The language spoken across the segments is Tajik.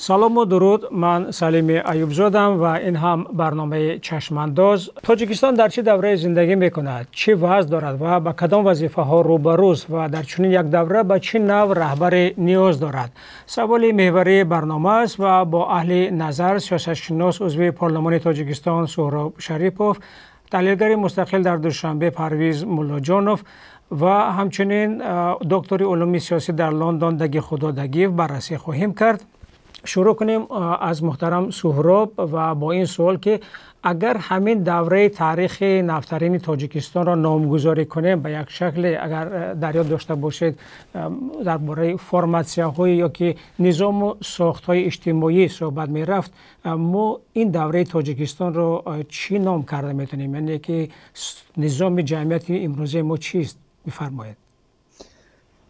Салому дуруд, ман Салими Аюбзодам ва ин ҳам барномаи «Чашмандоз». Тоҷикистон дар чӣ даврае зиндагӣ мекунад, чӣ вазъ дорад ва ба кадом вазифаҳо рӯбарӯст ва дар чунин як давра ба чӣ навъ раҳбаре ниёз дорад? Саволи меҳварии барнома аст ва бо аҳли назар, сиёсатшинос, узви Парлумони Тоҷикистон Суҳроб Шарипов, таҳлилгари мустақил дар Душанбе Парвиз Муллоҷонов ва ҳамчунин доктори улуми сиёсӣ дар Лондон Даги Худодагиев баррасӣ хоҳем кард. Шурӯъ кунем аз муҳтарам Суҳроб ва бо ин суол, ки агар ҳамин давраи таърихи нафтарини Тоҷикистонро номгузорӣ кунем ба як шакле, агар дар ёд дошта бошед, дар бораи форматсияҳои ё ки низому сохтҳои иҷтимоӣ суҳбат мерафт, мо ин давраи Тоҷикистонро чӣ ном карда метавонем? Яъне ки низоми ҷамъияти имрӯзаи мо чист? Бифармоед.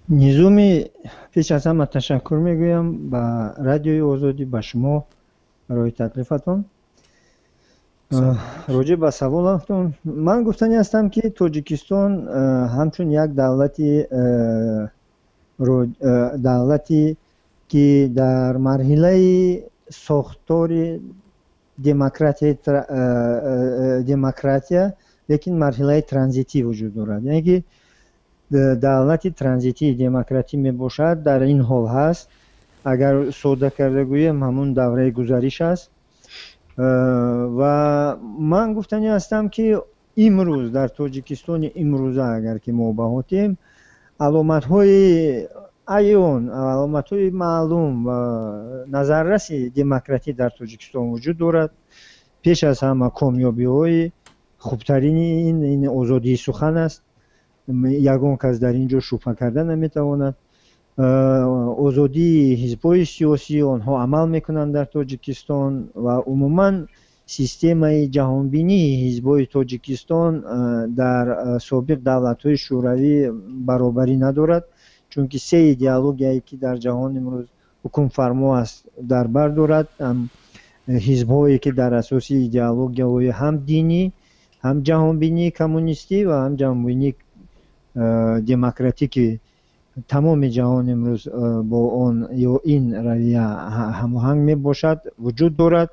Низоми, пеш аз ҳама ташаккур мегӯям ба Радиои Озодӣ, ба шумо барои таклифатон. Роҷеъ ба саволатон ман гуфтанӣ ҳастам, ки Тоҷикистон ҳамчун як давлати, ки дар марҳилаи сохтори демократия, лекин марҳилаи транзитӣ вуҷуд дорад, яъне ки давлати транзитии демократӣ мебошад, дар ин ҳол ҳаст. Агар сода карда гӯем, ҳамун давраи гузариш аст. Ва ман гуфтанӣ ҳастам, ки имрӯз дар Тоҷикистони имрӯза, агар ки мо баҳотем, аломатҳои аён, аломатҳои маълум ва назарраси демократӣ дар Тоҷикистон вуҷуд дорад. Пеш аз ҳама, комёбиҳои хубтарини ин озодии сухан аст. Ягон кас дар ин ҷо шубҳа карда наметавонад. Озодии ҳизбҳои сиёсӣ, онҳо амал мекунанд дар Тоҷикистон ва умуман системаи ҷаҳонбинии ҳизбҳои Тоҷикистон дар собиқ давлатҳои шӯравӣ баробарӣ надорад, чунки се идеологияе, ки дар ҷаҳон имрӯз ҳукмфармо аст, дар бар дорад. Ҳизбҳое, ки дар асоси идеологияҳои ҳам динӣ, ҳам ҷаҳонбинии коммунистӣ ва ҳам ҷаҳонбинии демократӣ, ки тамоми ҷаҳон имрӯз бо он ё ин равия ҳамоҳанг мебошад, вуҷуд дорад.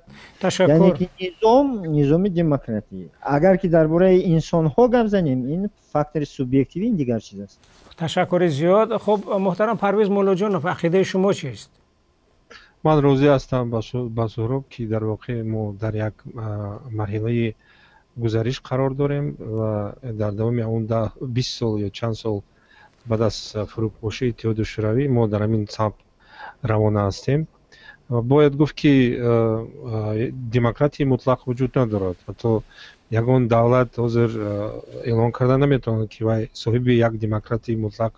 Яъне ки низом низоми демократӣ. Агар ки дар бораи инсонҳо гап занем, ин фактори субъективӣ, ин дигар чиз аст. Ташаккури зиёд. Хуб, муҳтарам Парвиз Муллоҷонов, ақидаи шумо чист? Ман розӣ ҳастам ба Суҳроб, ки дар воқеъ мо дар як марҳилаи гузариш қарор дорем ва дар давоми он 20 сол ё чанд сол баъд аз фурӯпошии Иттиҳоди Шӯравӣ мо дар ҳамин самт равона ҳастем. Бояд гуфт, ки демократияи мутлақ вуҷуд надорад. Ҳатто ягон давлат ҳозир эълон карда наметавонад, ки вай соҳиби як демократияи мутлақ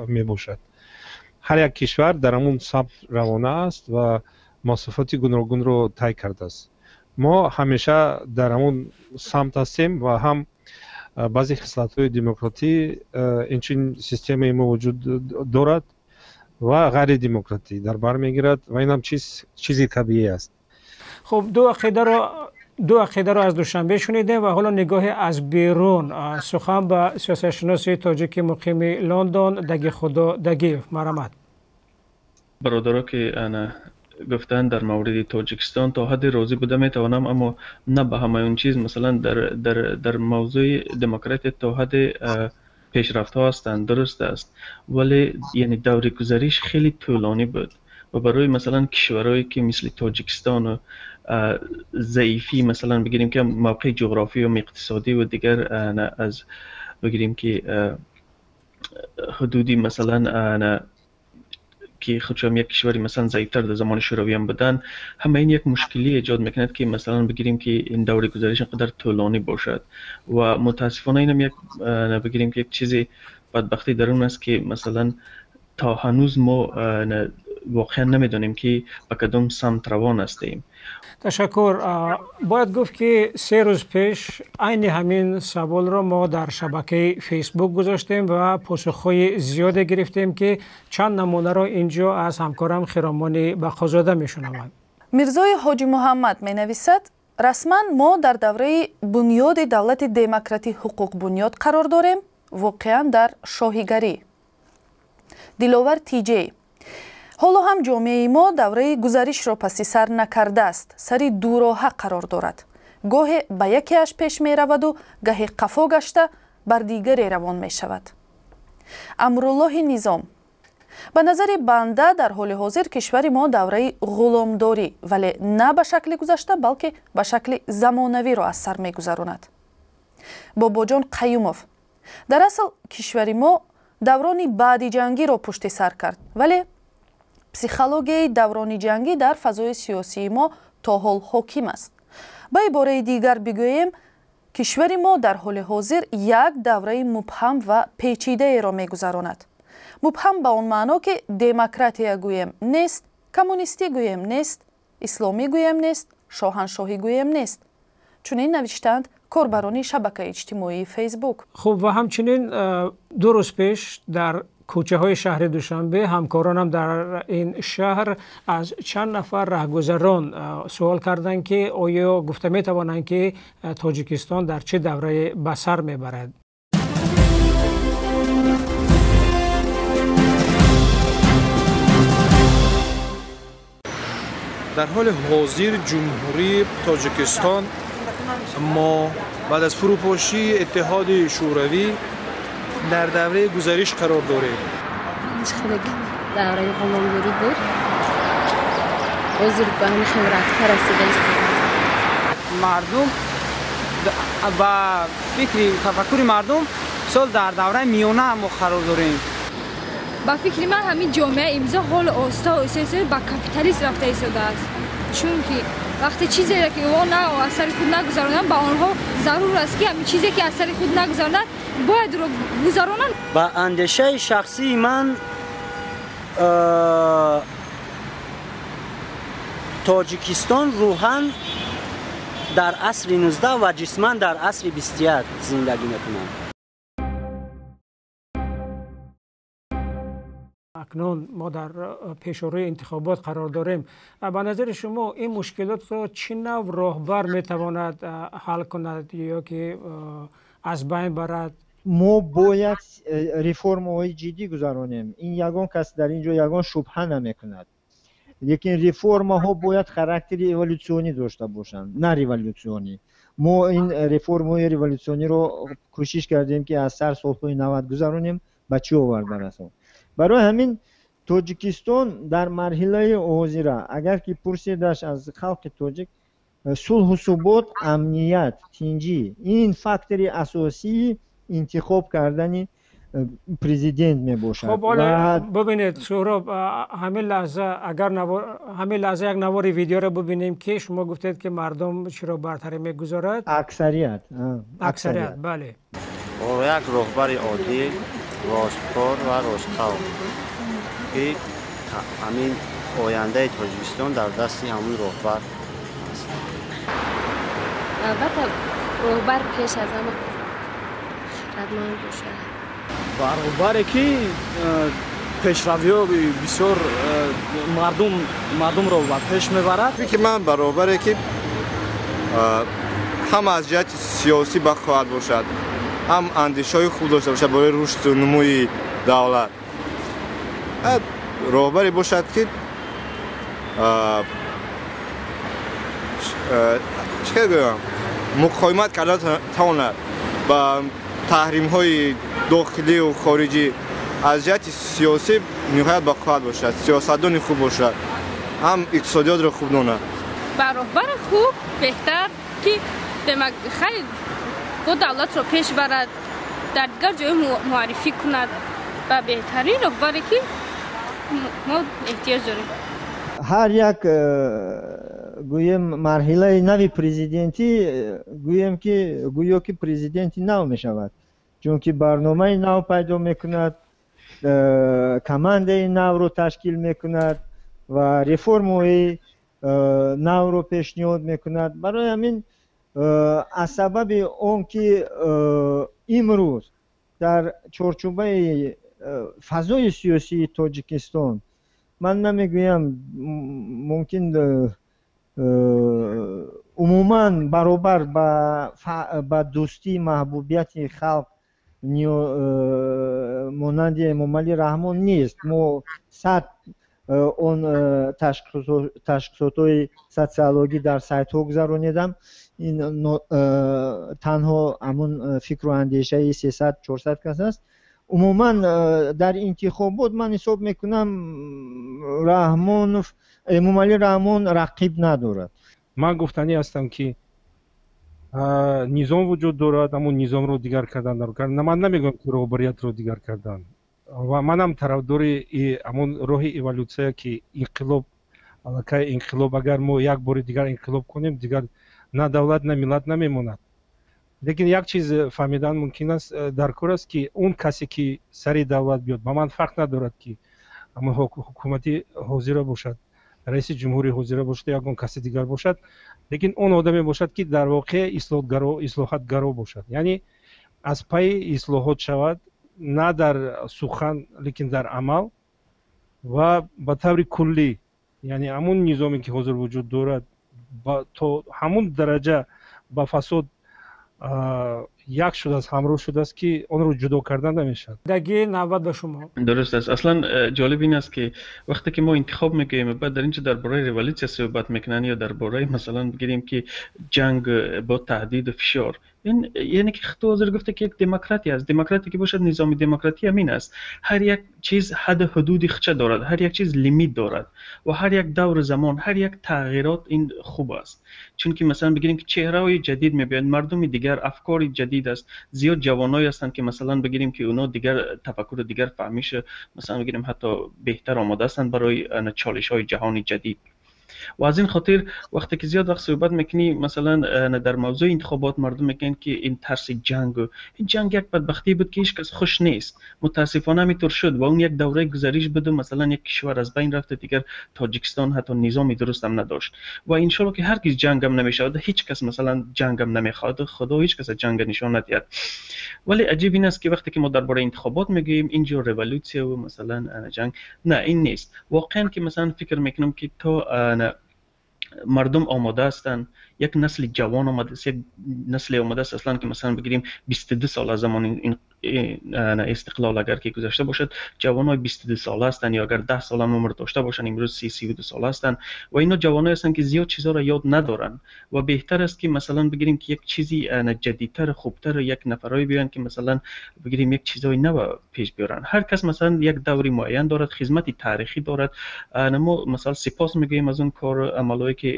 мебошад. Ҳар як кишвар дар ҳамун самт равона аст ва масофати гуногунро тай кардааст. Мо ҳамеша дар ҳамун самт ҳастем ва ҳам баъзе хислатҳои демократӣ инчунин системаи мо вуҷуд дорад ва ғайридемократӣ дар бар мегирад ва инам чизи табиӣ аст. Хуб, ду ақидаро аз Душанбе шунидем ва ҳоло нигоҳе аз берун. Сухан ба сиёсатшиноси тоҷики муқими Лондон Даги Худо Дагиев, марҳамат. Бародаро, ки ана гуфтанд дар мавриди Тоҷикистон, то ҳадде розӣ буда метавонам, аммо на ба ҳамаи он чиз. Масалан, дар мавзӯи демократия то ҳадде пешрафтҳо ҳастанд, дуруст аст, вале яъне даври гузариш хеле тӯлонӣ буд ва барои масалан кишварҳое, ки мисли Тоҷикистону заифӣ, масалан бигирем, ки мавқеи ҷуғрофию иқтисодӣ ва дигар, аз бигирем, ки ҳудуди масалан ки худшон як кишвари масалан заифтар дар замони шӯравӣ ҳам буданд, ҳама ин як мушкилӣ эҷод мекунад, ки масалан бигирем, ки ин даври гузариш инқадар тӯлонӣ бошад. Ва мутаассифона инам як, бигирем, ки як чизи бадбахтӣ дар он аст, ки масалан то ҳанӯз мо воқеан намедонем, ки ба кадом самт равон ҳастем. Ташаккур. Бояд гуфт, ки 3 рӯз пеш айни ҳамин саволро мо дар шабакаи Фейсбук гузоштем ва посухҳои зиёде гирифтем, ки чанд намунаро ин ҷо аз ҳамкорам Хиромони Бақозода мешунаванд. Мирзои Ҳоҷи Муҳаммад менависад: «Расман мо дар давраи бунёди давлати демократӣ ҳуқуқбунёд қарор дорем, воқеан дар шоҳигарӣ». Диловар Тиҷей: Ҳоло ҳам ҷомеаи мо давраи гузаришро паси сар накардааст, сари дуроҳа қарор дорад. Гоҳе ба якеаш пеш мераваду гаҳе қафо гашта бар дигаре равон мешавад. Амруллоҳи Низом: ба назари банда, дар ҳоли ҳозир кишвари мо давраи ғуломдорӣ, вале на ба шакли гузашта, балки ба шакли замонавиро аз сар мегузаронад. Бобоҷон Қаюмов: дар асл кишвари мо даврони баъди ҷангиро пушти сар кард, вале психологияи даврони ҷангӣ дар фазои сиёсии мо то ҳол ҳоким аст. Ба ибораи дигар бигӯем, кишвари мо дар ҳоли ҳозир як давраи мубҳам ва печидаеро мегузаронад. Мубҳам ба он маъно, ки демократия гӯем нест, коммунистӣ гӯем нест, исломӣ гӯем нест, шоҳаншоҳӣ гӯем нест. Чунин навиштаанд корбарони шабакаи иҷтимоии Фейсбук. Хуб, ва ҳамчунин 2 рӯз пеш дар кӯчаҳои шаҳри Душанбе ҳамкоронам дар ин шаҳр аз чанд нафар раҳгузарон суол карданд, ки оё гуфта метавонанд, ки Тоҷикистон дар чӣ даврае ба сар мебарад. Дар ҳоли ҳозир Ҷумҳурии Тоҷикистон мо баъд аз фурӯпошии Иттиҳоди Шӯравӣ дар давраи гузариш қарор дорем. Хеле давраи ғуломдорӣ буд, ҳозир ба ҳамин хел рафта расидааст. Мардум ба фикри тафаккури мардум сол дар давраи миёна мо қарор дорем. Ба фикри ман, ҳамин ҷомеа имрӯза ҳоло оҳиста оҳиста ба капиталист рафта истодааст, чунки вақте чизеро ки онҳо на аз сари худ нагузаронанд, ба онҳо зарур аст, ки ҳамин чизе ки аз сари худ нагузаронанд, бояд ро гузаронанд. Ба андешаи шахсии ман, Тоҷикистон рӯҳан дар асри 19 ва ҷисман дар асри 21 зиндагӣ мекунад. Акнун мо дар пешорӯи интихобот қарор дорем. Ба назари шумо, ин мушкилотро чӣ навъ роҳбар метавонад ҳал кунад ё ки аз байн барад? Мо бояд реформаҳои ҷиддӣ гузаронем. Ин ягон кас дар ин ҷо ягон шубҳа намекунад, лекин реформаҳо бояд характери эволюционӣ дошта бошанд, на революционӣ. Мо ин реформаҳои революциониро кӯшиш кардем, ки аз сар солҳои 90 гузаронем, ба чӣ оварда расон. Барои ҳамин Тоҷикистон дар марҳилаи ҳозира, агар ки пурсидаш аз халқи тоҷик, сулҳу субот, амният, тинҷӣ — ин фактори асосии интихоб кардани президент мебошад. Хуб, ҳоло бубинед, Суҳроб, ҳамин лаҳза, агар ҳамин лаҳза як навори видеоро бубинем, ки шумо гуфтед, ки мардум чиро бартарӣ мегузорад. Аксарият. Аксарият, бале. Як роҳбари одил, росткор ва ростқавл, ки ҳамин ояндаи Тоҷикистон дар дасти ҳамун роҳбар аст. Албатта, роҳбар пеш аз ҳама хирадманд бошад. Ба роҳбаре, ки пешравиҳо бисёр мардумро ба пеш мебарад. Фикри ман, ба роҳбаре, ки ҳам аз ҷиҳати сиёсӣ бақоат бошад, ҳам андешаҳои хуб дошта бошад барои рушду нумӯи давлат, роҳбаре бошад, ки чӣ хел гӯям, муқовимат карда тавонад ба таҳримҳои дохилию хориҷӣ, аз ҷиҳати сиёсӣ ниҳоят бақоат бошад, сиёсатдони хуб бошад, ҳам иқтисодиётро хуб донад. Ба роҳбари хуб беҳтар, ки демак хайр бо давлатро пеш барад, дар дигар ҷой муаррифӣ кунад, ба беҳтарин роҳбаре, ки мо эҳтиёҷ дорем. Ҳар як гӯем марҳилаи нави президентӣ, гӯем ки гӯё ки президенти нав мешавад, чунки барномаи нав пайдо мекунад, командаи навро ташкил мекунад ва реформаҳои навро пешниҳод мекунад. Барои ҳамин, аз сабаби он ки имрӯз дар чорчӯбаи фазои сиёсии Тоҷикистон, ман намегӯям, мумкин умуман баробар ба дӯстии маҳбубияти халқ монанди Эмомалӣ Раҳмон нест. Мо 100 Он ташхисотҳои социологӣ дар сайтҳо гузаронидам. Ин танҳо ҳамун фикру андешаи 300-400 кас аст. Умуман дар интихобот ман ҳисоб мекунам, Раҳмонов, Эмомалӣ Раҳмон рақиб надорад. Ман гуфтанӣ ҳастам, ки низом вуҷуд дорад, ҳамун низомро дигар кардан даркор. Ман намегӯям, ки роҳбариятро дигар кардан, ва манам тарафдори ҳамон роҳи эволюсия, ки инқилоб аллакай инқилоб, агар мо як бори дигар инқилоб кунем, дигар на давлат, на миллат намемонад. Лекин як чиз фаҳмидан мумкин аст, даркор аст, ки он касе, ки сари давлат биёд, ба ман фарқ надорад, ки ҳамон ҳукумати ҳозира бошад, раиси ҷумҳури ҳозира бошад, ягон каси дигар бошад, лекин он одаме бошад, ки дар воқеъ ислоҳгаро, ислоҳатгаро бошад, яъне аз пайи ислоҳот шавад, на дар сухан, лекин дар амал ва ба таври куллӣ. Яъне ҳамун низоме, ки ҳозир вуҷуд дорад, то ҳамун дараҷа ба фасод як шудааст, ҳамроҳ шудааст, ки онро ҷудо кардан намешавад. Даги, навбат ба шумо. Дуруст аст. Аслан ҷолиб ин аст, ки вақте ки мо интихоб мекунем, баъд дар инҷо дар бораи революсия суҳбат мекунанд ё дар бораи, масалан, бигирем, ки ҷанг бо таҳдиду фишор. Ин яъне ки ту ҳозир гуфте, ки як демократия аст. Демократия ки бошад, низоми демократия ҳамин аст: ҳар як чиз ҳадду ҳудуди худша дорад, ҳар як чиз лимит дорад ва ҳар як давру замон, ҳар як тағйирот ин хуб аст, чунки, масалан, бигирем, ки чеҳраҳои ҷадид мебиёянд, мардуми дигар, афкори ҷадид аст, зиёд ҷавоное ҳастанд, ки, масалан, бигирем, ки онҳо дигар тафаккуру дигар фаҳмиша, масалан, бигирем, ҳатто беҳтар омода ҳастанд барои чолишҳои ҷаҳони ҷадид. Ва аз ин хотир, вақте ки зиёд вақт суҳбат мекунӣ, масалан, дар мавзӯи интихобот, мардум мегӯянд, ки ин тарси ҷангу ин ҷанг як бадбахтӣ буд, ки ҳеҷ кас хуш нест. Мутаассифона, ҳаминтур шуд ва он як давраи гузариш буду, масалан, як кишвар аз байн рафта, дигар Тоҷикистон ҳатто низоми дурустам надошт. Ва иншоалло, ки ҳаргиз ҷангам намешавад, ҳеҷ кас, масалан, ҷангам намехоҳад, Худо ҳеҷ каса ҷанга нишон надиҳад. Вале аҷиб ин аст, ки вақте ки мо дар бораи интихобот мегӯем, инҷо революсияву, масалан, ҷанг. На, ин нест воқеан. Ки, масалан, фикр мекунам, ки то мардум омода ҳастанд, як насли ҷавон омадааст, як насле омадааст, аслан, ки, масалан, бигирем, 22 сол аз замони истиқлол агар ки гузашта бошад, ҷавонҳои 22 сола ҳастанд ё агар 10 сол ҳам умр дошта бошанд, имрӯз 32 сола ҳастанд ва ино ҷавонҳое ҳастанд, ки зиёд чизҳоро ёд надоранд. Ва беҳтар аст, ки, масалан, бигирем, ки як чизи ҷадидтар, хубтар, як нафарҳое биёянд, ки, масалан, бигирем, як чизҳои нав пеш биёранд. Ҳар кас, масалан, як даври муайян дорад, хизмати таърихӣ дорад. Мо, масалан, сипос мегӯем аз он кор амалҳое, ки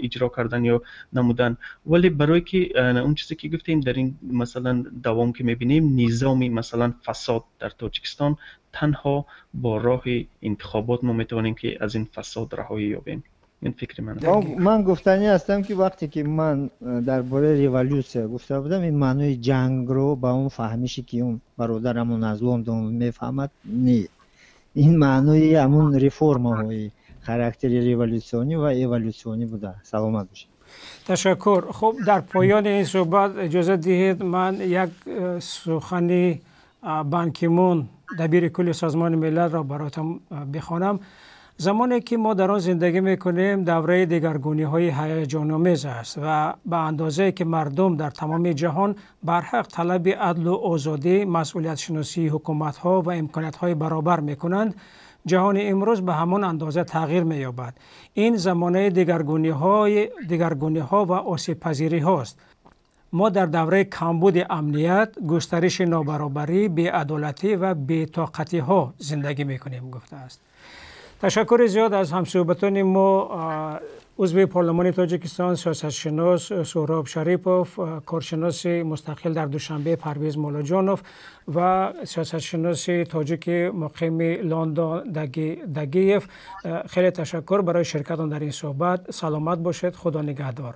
иҷро кардан ё намудан. Вале барое ки он чизе ки гуфтем, дар ин, масалан, давом ки мебинем низоми, масалан, фасод дар Тоҷикистон, танҳо бо роҳи интихобот мо метавонем, ки аз ин фасод раҳоӣ ёбем. Ин фикри ман. Ман гуфтанӣ ҳастам, ки вақте ки ман дар бораи революсия гуфта будам, ин маънои ҷангро ба он фаҳмише, ки он бародарамон аз Лондон мефаҳмад, не, ин маънои ҳамун реформаҳои характери революсионӣ ва эволюсионӣ буда. Саломат бошед. Ташаккур. Хуб, дар поёни ин суҳбат иҷозат диҳед, ман як сухани Бан Ки Мун, дабири кулли Созмони Миллатро бароятон бихонам. Замоне ки мо дар он зиндагӣ мекунем, давраи дигаргуниҳои ҳаяҷономез аст ва ба андозае ки мардум дар тамоми ҷаҳон барҳақ талаби адлу озодӣ, масъулиятшиносии ҳукуматҳо ва имкониятҳои баробар мекунанд, ҷаҳони имрӯз ба ҳамон андоза тағйир меёбад. Ин замонаи дигаргуниҳо ва осебпазириҳост. Мо дар давраи камбуди амният, густариши нобаробарӣ, беадолатӣ ва бетоқатиҳо зиндагӣ мекунем, гуфтааст. Ташаккури зиёд аз ҳамсӯҳбатони мо: узви парлумони Тоҷикистон, сиёсатшинос Суҳроб Шарипов, коршиноси мустақил дар Душанбе Парвиз Муллоҷонов ва сиёсатшиноси тоҷики муқими Лондон Даги Дагиев. Хеле ташаккур барои ширкатон дар ин суҳбат. Саломат бошед, Худо нигаҳдор.